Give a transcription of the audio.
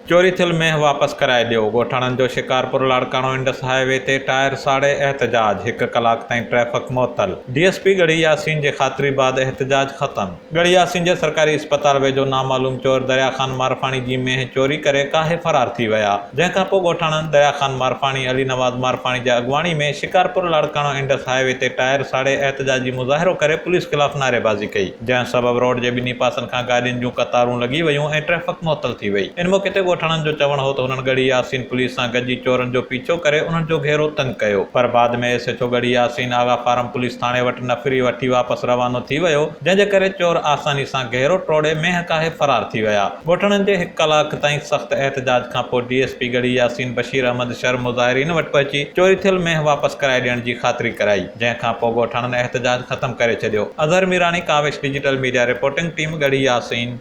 چوري ٿيل مينهن واپس ڪرائي ڏيو، ڳوٺاڻن جو Shikarpur Larkana Indus high V تي ٽائر ساڙي احتجاج، هڪ ڪلاڪ تائين ٽريفڪ معطل، D S P Garhi Yasin جي خاطري بعد احتجاج ختم. ڳڙهي ياسين جي سرڪاري اسپتال ويجهو نامعلوم چور دريا خان مارفاڻي جي مينهن چوري ڪري ڪاهي فرار ٿي ويا، جنهن کانپوء ڳوٺاڻن دريا خان مارفاڻي، علي نواز مارفاڻي جي اڳواڻي ۾ Shikarpur Larkana Indus high V تي ٽائر ساڙي احتجاجي مظاهرو ڪري پوليس خلاف نعريبازي ڪئي. جنهن سبب روڊ جي ٻنهي پاسن کان گاڏين جون قطارون لڳي ويون ۽ ٽريفڪ معطل ٿي وئي. ان موقعي تي ڳوٺاڻن جو چوڻ هو ته هنن ڳڙهي ياسين پوليس سان گڏجي چورن جو پيڇو ڪري انهن جو گهيرو تنگ ڪيو پر بعد ۾ S H O Garhi Yasin Agha farm police ٿاڻي وٽ نفري وٺي واپس روانو ٿي ويو جنهن جي ڪري چور آساني سان گهيرو ٽوڙي مينهن ڪاهي فرار ٿي ويا. ڳوٺاڻن جي هڪ ڪلاڪ تائين سخت احتجاج کانپوء D S P Garhi Yasin Bashir Ahmed Shar مظاهرين وٽ پهچي چوري ٿيل مينهن واپس ڪرائي ڏيڻ جي خاطري ڪرائي. جنهن کان پوء ڳوٺاڻن احتجاج ختم ڪري ڇڏيو. Azhar Mirani, Kawish digital media reporting team, Garhi Yasin.